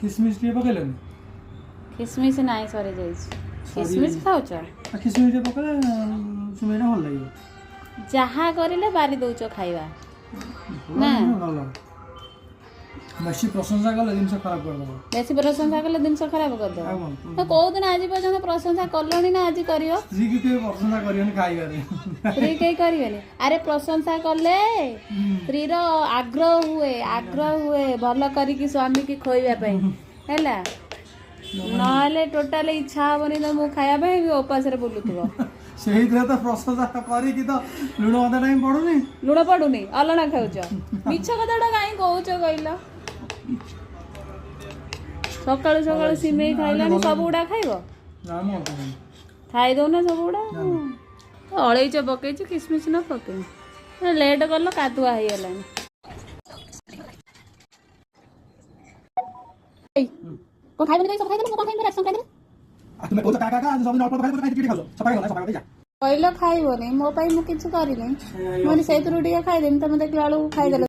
କିସମିସ୍ ଟିକେ ପକେଇଲନି? ଖିସମିସ୍ ନାହିଁ, ସରିଯାଇଛି। ଖିସମିସ୍ ଖାଉଛ? ଆଉ କିସମିସ୍ ଟିକେ ପକେଇଲେ ସିମେଇଟା ଭଲ ଲାଗିବ। ଯାହା କରିଲେ ବାରି ଦଉଛ ଖାଇବା। ନା। ଭଲ, ବେଶୀ ପ୍ରଶଂସା କଲେ ଜିନିଷ ଖରାପ କରିଦେବ। ବେଶୀ ପ୍ରଶଂସା କଲେ ଜିନିଷ ଖରାପ କରିଦବ। ଆଉ କଣ? ତ କୋଉଦିନ ଆଜି ପର୍ଯ୍ୟନ୍ତ ପ୍ରଶଂସା କଲଣି ନା ଆଜି କରିବ? ସ୍ତ୍ରୀକି କେବେ ପ୍ରଶଂସା କରିବନି ଖାଇବାରେ। ସ୍ତ୍ରୀ କେହି କରିବେନି। ଆରେ, ପ୍ରଶଂସା କଲେ ସ୍ତ୍ରୀର ଆଗ୍ରହ ହୁଏ, ଆଗ୍ରହ ହୁଏ ଭଲ କରିକି ସ୍ୱାମୀକି ଖୋଇବା ପାଇଁ। ହେଲା, ନହେଲେ ଟୋଟାଲ ଇଚ୍ଛା ହବନି ତମକୁ ଖାଇବା ପାଇଁ ବି, ଉପାସରେ ବୁଲୁଥିବ। ସେଇଥିରେ ତ ପ୍ରଶଂସା କରିକି ତ ଲୁଣ ଅଧା ଟାଇମ୍ ପଡୁନି। ଲୁଣ ପଡୁନି, ଅଲଣା ଖାଉଛ। ମିଛ କଥାଟା କାହିଁ କହୁଛ କହିଲ? ସକାଳୁ ସକାଳୁ ସିମେଇ ଖାଇଲାଣି, ସବୁ ଗୁଡା ଖାଇବ? ନା, ମୁଁ ଅଳ୍ପ ଖାଇବି। ଖାଇଦଉନା ସବୁ ଗୁଡା। ଅଳେଇଚ ପକେଇଛୁ, କିସମିସ ନ ପକେଇ ଲେଟ୍ କଲ, କାଦୁଆ ହେଇଗଲାଣି। କଣ ଖାଇବନି? ସବୁ ଖାଇଦେଲେ, ମୁଁ କଣ ଖାଇବି? ରାସନ ଖାଇଦେଲେ। ଆଉ ତୁମେ କହୁଛ କା କା କା, ସବୁଦିନ ଅଳ୍ପ ଅଳ୍ପ ଖାଇ ଖାଇ ଟିକେ ଖାଉଛ, ସଫା ହେଇଗଲା, ସଫା କରିଦେଇ ଯା। କହିଲ ଖାଇବନି, ମୋ ପାଇଁ ମୁଁ କିଛି କରିନି। ମୁଁ କହିଲି ସେଇଥିରୁ ଟିକେ ଖାଇଦେମି, ତମେ ଦେଖିଲା ବେଳକୁ ଖାଇଦେଲ।